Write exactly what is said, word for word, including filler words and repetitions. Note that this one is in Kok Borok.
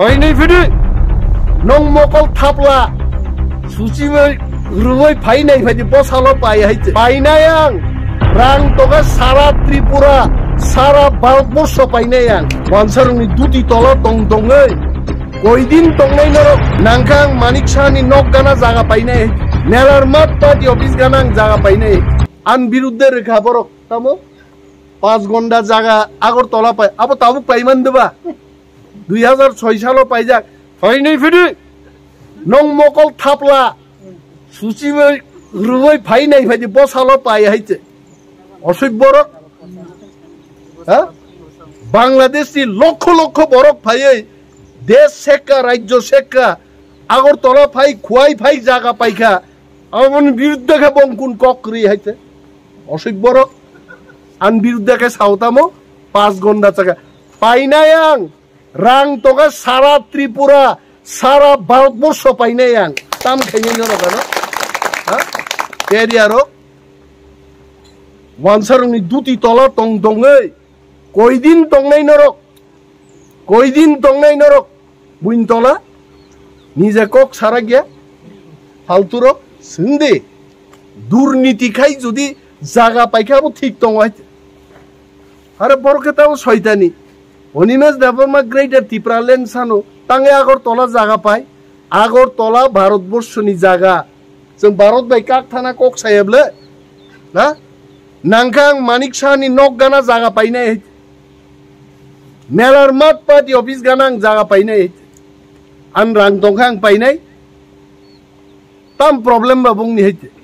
Hoi nai phidi, nong mokol thapla, suchi bai rwbai phai nai phai di bosalo pai hai se. Pai nai ang, rang toga sara Tripura, sara Bharatborsho pai nai ang. Wansarokni duti tola tong tongwi, koidin tongnai norok, nangkha ang Manik Sahani nok gana jaga pai nai, Melarmat party office gana ang jaga pai nai. An birudde rwkha borok, tamo? Panch gonda jaga Agartala pai, abo tabuk paiman deba? Dui hazar soi salo paijak. Hoi nai phidi, nong mokol thapla, suchi bai rwbai phai nai phai di bosalo pai hai se. Osoi borok? Ha? Bangladesh ni lokho lokho borok phaiwi desh sekka, rajyo sekka, Agartala phai, Khowai phai jaga paikha. Aboni birudde khe bong kun kok kwrwi hai se. Osoi borok. An birudde khe sao tamo, panch gonda jaga. Pai nai ang, rang toga sara Tripura, sara Bharatborsho pai nai ang. Tam khainai norok ano? Ha? Area rok. Wansarokni duti tola tong tongwi, koidin tongnai norok? Koidin tongnai norok? Buini tola? Nije kok sarak ya? Falturok swng di. Durniti khai jodi jaga paikha abo thik tongo hai. Are borok khe tamo soitani. Animesh Debbarma Greater Tipraland sano, tange Agartala jaga pai. Agartala Bharatborsho ni jaga. Chwng Bharat bai kak thana kok saya ble. Na? Nangkha ang Manik Sahani nok gana jaga painai. Melarmat party office gana ang jaga painai. An rang tongkha ang painai. Tam problem ba bungni hai.